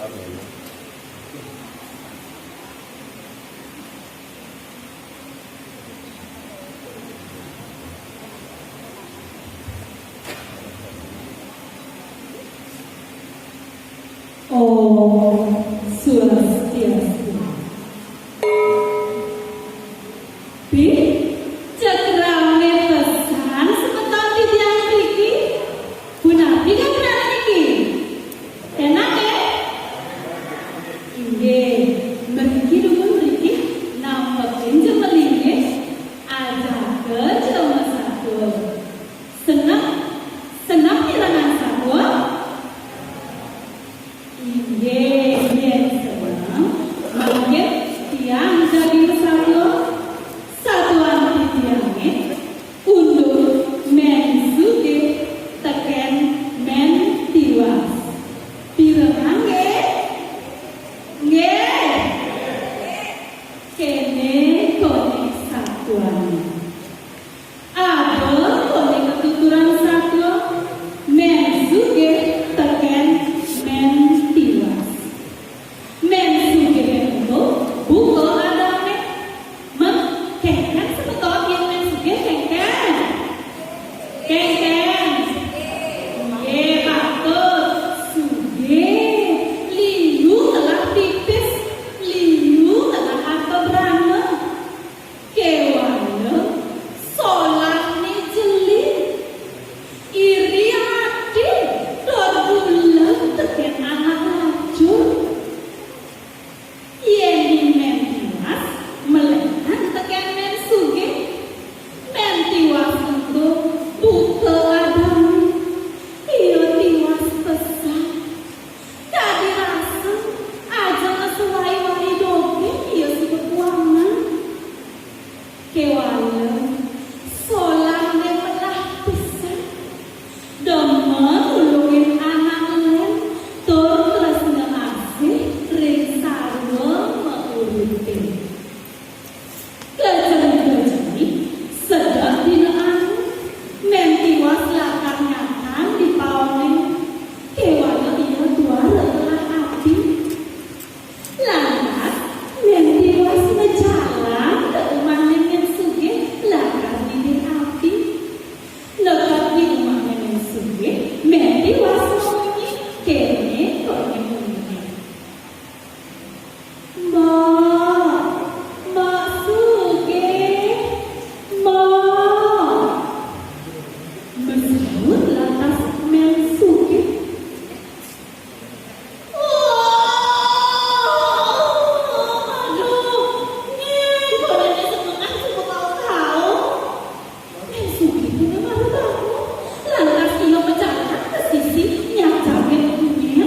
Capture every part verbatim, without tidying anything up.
Om Swastiastu. Bih, cek ramé pesan semeton titiang mriki. Punapi kahanan niki? Enak, ya? Inggih, mriki dumun mriki nampekin jembar inggih. Ajaka jero masatua. Seneng, seneng mirengang satua? Inggih, yén seneng, mangkin tiang jagi satua. Satuan titiangé unduk Mén Sugih tekén Mén Tiwas. Pirengang nggih? Nggih. Kéné koné satuané. Ada koné ketuturan satua, Mén Sugih tekén Mén Tiwas. Mén Sugih ento buka adamé. Mén, kéngkén semeton yén Mén Sugih, kéngkén? Kéngkén. Nggih, patut. Sugih, liu ngelah pipis, liu ngelah arta brana. Kéwala solahné jeli, iri ati, tur bulet tekén anak lacur. Yén Mén Tiwas melehan tekén Mén Sugih, Mén Tiwas ento buka adamé. Ia tiwas pesan. Kadi rasa ajeng ngesuai-suai dogén ia suba kuangan. Kéwala solahné melah pisan. Demen nulungin anak lén tur tresna asih ring sarwa mauripé. Kacerita jani, sedek dina anu, Mén Tiwas lakar nyakan di paoné, kéwala ia tuara ngelah api. Lantas, Mén Tiwas majalan ka umahné Mén Sugih lakar ngidih api. Neked di umahné Mén Sugih, Mén Tiwas mamunyi, kéné koné munyiné. Mbok, Mbok Sugih, Mbok. Masaut lantas Mén Sugih. Aduh, nyén koné semengan suba kaon-kaon. Mén Sugih pun marep aku. Lantas ia majalan ka sisi, nyajangin nyén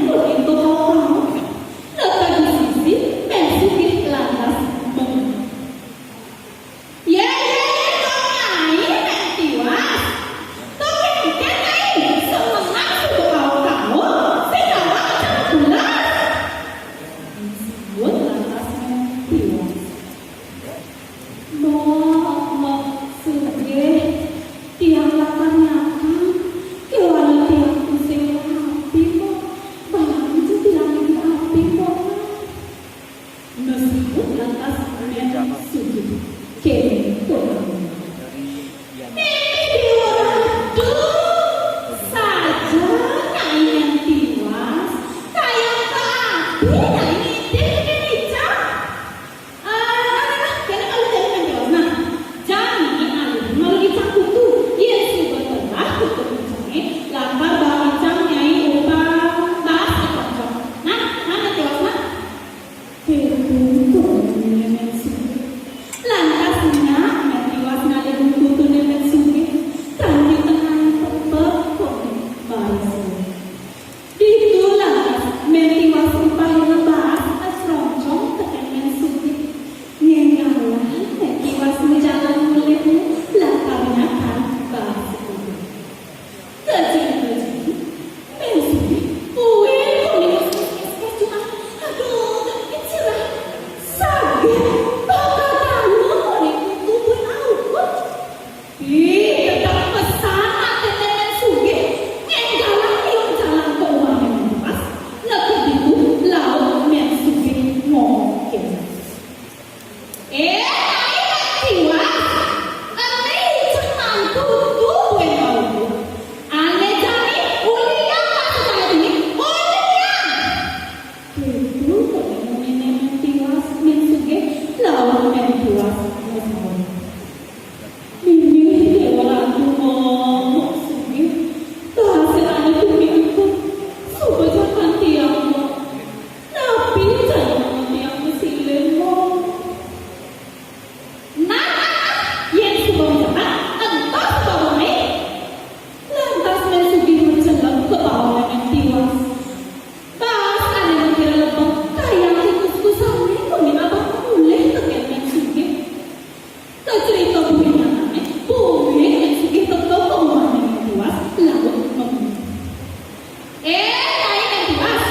Eh, Nyai Mén Tiwas.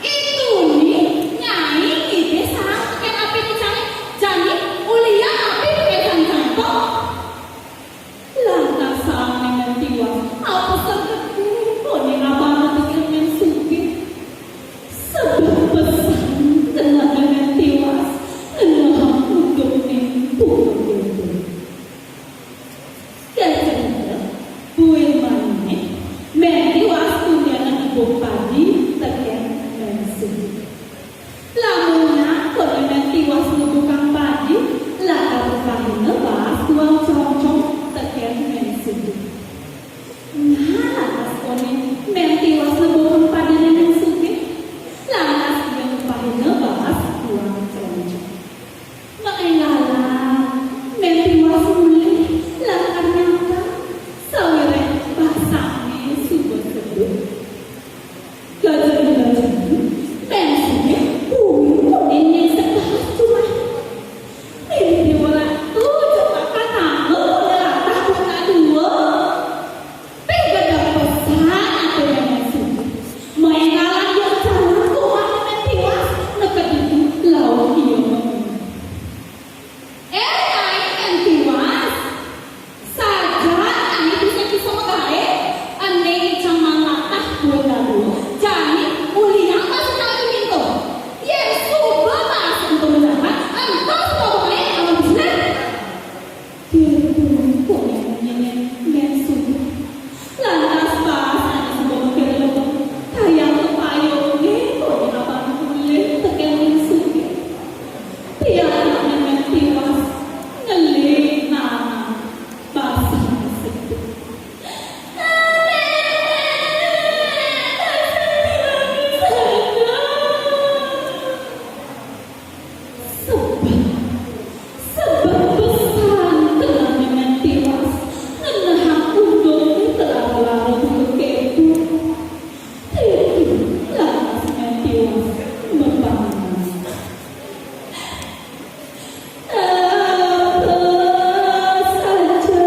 Itu ni Nyai ngidih sareng tekén api icangé. Jani ulian api tekén sareng jantung. Lantas sané Mén Tiwas, apa sagedé koné abana tekén Mén Sugih. Sebet pesan kenehné Mén Tiwas, ngenehang undukné buka kéto. Kacerita, buin maniné, Mén Tiwas tundéna ngebuk padi tekén Mén Sugih. Lamun nyak koné Mén Tiwas ngebukang padi, lakar upahina baas duang congcong tekén Mén Sugih. Nah, lantas koné Mén Tiwas ngebukang padiné Mén Sugih, lantas ia upahina baas duang congcong. Maénggalan, Mén Tiwas mulih lakar nyangkal, sawiréh basangné suba seduk. Gajah-gajah, Mén Sugih, buin koné nyéngség baas jumah. Ini déwa ratu, coba katanggung koné latah buin kadua. Pigedeg pesan atiné Mén Sugih. Maénggalan ia jalan ka umahné Mén Tiwas, neked ditu laut ia ngomong. Eh, Nyai Mén Tiwas. Sajan Nyai bisa-bisa magaé, ené icang maan latah buin dadua, jani ulian baas icang ento. Yén suba baas ento mendapat, ento suba magaé awan bisa. Kéto koné nyengéné Mén Sugih. Lantas baas ané suba mengké lelebet, kayang tepayunné koné abana mulih tekén Mén Sugih. Pianak Mén Tiwas ngeling nanang basang seduk. Sebet, sebet pesan kenehné Mén Tiwas, ngenehang undukné ka lara-lara buka kéto. Ditu lantas Mén Tiwas mapanganan. Apa saja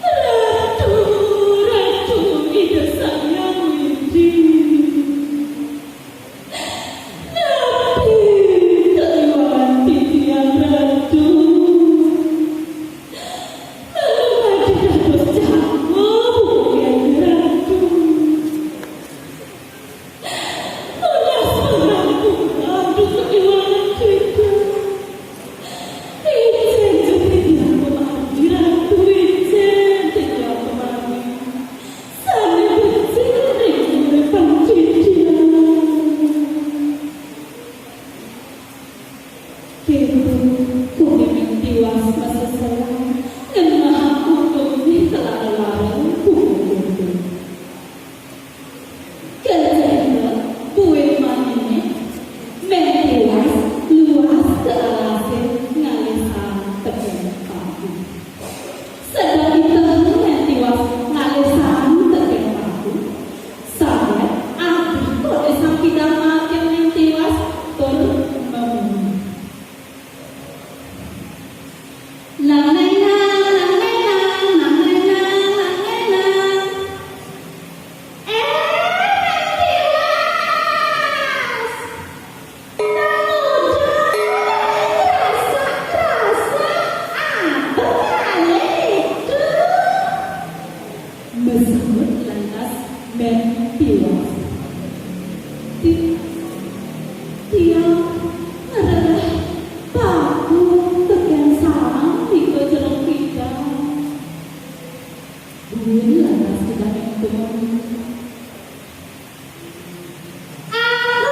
Ratu, Ratu, Ida Sang Hyang Widhi. Napi kaliwatan titiang, Ratu? Lamun Ida dados jangkep, Ratu. Tunas pangampura dusa iwang titiang. Icén titiang pamargi, Ratu, icén titiang pamargi. Sané becik ring urip titiang. Kéto, kumining Tiwas maseselan, ngenehang undukné ka lara-lara buka kéto. Kacerita buin maniné, Mén Tiwas luas ka alasé ngalih saang tekén paku. Sedeng itehna Mén Tiwas ngalih saang tekén paku, saget aduh koné Sang Kidang maafin Mén Tiwas tur mamunyi. Nang nenang, nang nenang, nang nenang, nang nenang. Eh, Mén Tiwas! Nang ujan, krasak-krasak, abet ngalih itu. Masaut lantas Mén Tiwas. Ti-, tiang ngrereh paku tekén saang nika, Jero Kidang. Buin lantas Kidang ento. Aku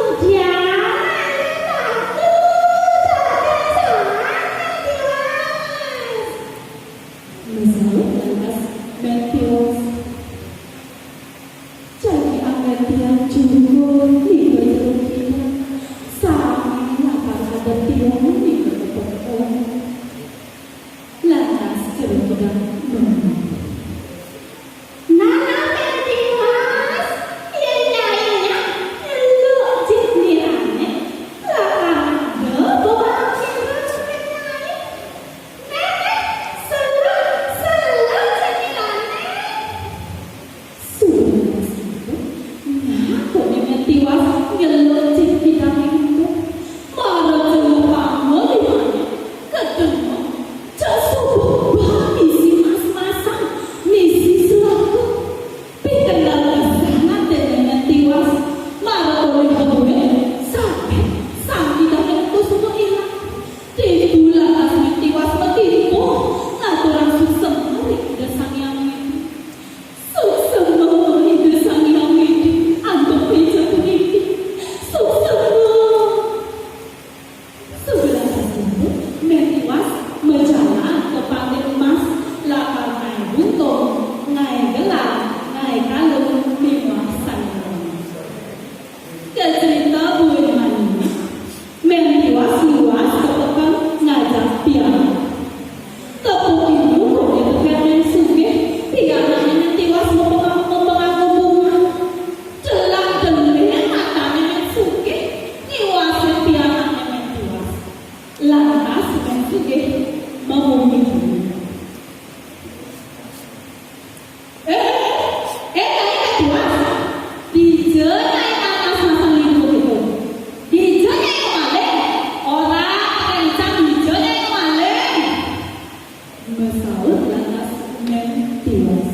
ujan ngalih paku tekén saang, Mén Tiwas. Masaut lantas Mén Tiwas. Jagi anggen tiang jungkur nika Jero Kidang, sami lakar ada tiang nika kepengker. Lantas Jero Kidang ngomong, "Nah, nah, Mén Tiwas, yén Nyai nyak nyeluk jit nirané, lakar ada bawa ampéran saking Nyai. Néh, néh, seluk, seluk jit nirané." Suba sampun, nah, koné Mén Tiwas nyeluk jit kidangé ento. Mara jero panglimané, kedengok, jeg suba bah misi mas-masan, misi selaka. Pikendel pisan atiné Mén Tiwas. Mara olih duit, saget sang kidangé ento suba ilang. Timpul lantas Mén Tiwas matimpuh ngaturang suksema ring Ida Sang Hyang Widhi. Suksema Ida Sang Hyang Widhi antuk dija puniki. Suksema. Suba lantas ditu, Mén Tiwas majalan ka Pati Emas, lakar ngaé buntung, ngaé gelang, ngaé kalung miwah sandalwonan. Kacrita buin mani, Mén Tiwas luas ka peken ngajak pianak. Tepuk ilu koné tekén Mén Sugih, pianakné Mén Tiwas mapengak-, mapengaku bungah. Delak-delik matané Mén Sugih, niwasin pianakné Mén Tiwas. Lantas Mén Sugih mamunyi. "Eh, eh, eh, Nyai Mén Tiwas. Dija Nyai malas masang lintang ento? Dija Nyai maling? Ora, kéncang dija Nyai maling?" Masaut lantas Mén Tiwas.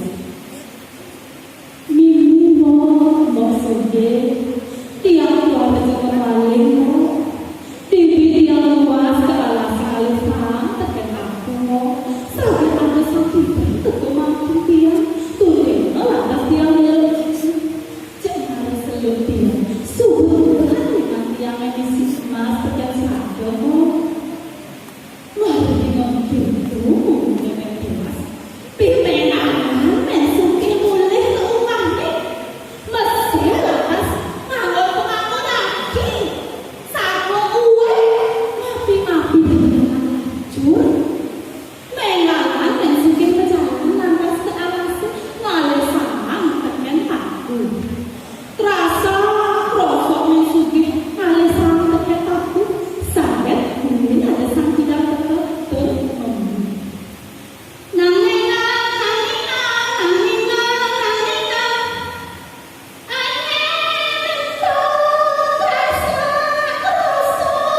"Mimih, Mbok, Mbok Sugih. Tiang tuah ja maling, Mbok. Dibi tiang luas ka alas kalih saang tekén taku, Mbok. Saget ada sang kidang teka mangkin tiang, tur rena lantas tiang nyeluk jit. Jeg mara seluk tiang, suba tiang misi emas tekén sada, Mbok." Mara dingeh kéto, mungutné Mén Tiwas. Pimenanan Mén Sugih mulih ka umahné. Meser lantas nganggon panganggon agi. Sarwa uwih, mapi-mapi dedenan lacur. Ménggalan Mén Sugih majalan lantas ka alasé ngalih saang tekén taku. Krasa krosok Mén Sugih ngalih saang tekén taku, saget buin ada sang kidang teka tur mamunyi. "Nang ninang, nang ninang, nang ninang, nang ninang. Ané ento krasa krosok."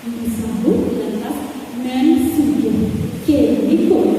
Disaut lantas Mén Sugih. Kéné koné